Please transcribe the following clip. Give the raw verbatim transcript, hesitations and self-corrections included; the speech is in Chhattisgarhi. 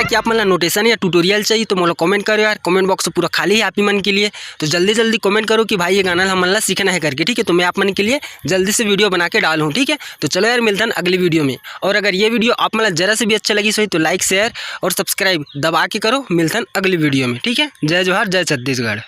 कि आप मन ला notation या tutorial चाहिए तो मोला comment करो यार, comment box पूरा खाली है आप ही मन के लिए। तो जल्दी जल्दी comment करो कि भाई ये गाना ला हमन ला सीखना है करके, ठीक है। तो मैं आप मन के लिए जल्दी से video बना के डालहूँ, ठीक है। तो चलो यार, मिलथन अगली video में। और अगर ये video आप मन ला जरा से भी अच्छा लगिस होही तो like, share और subscribe दबा के करो। मिलथन अगली video में, ठीक है। जय जोहार, जय छत्तीसगढ़।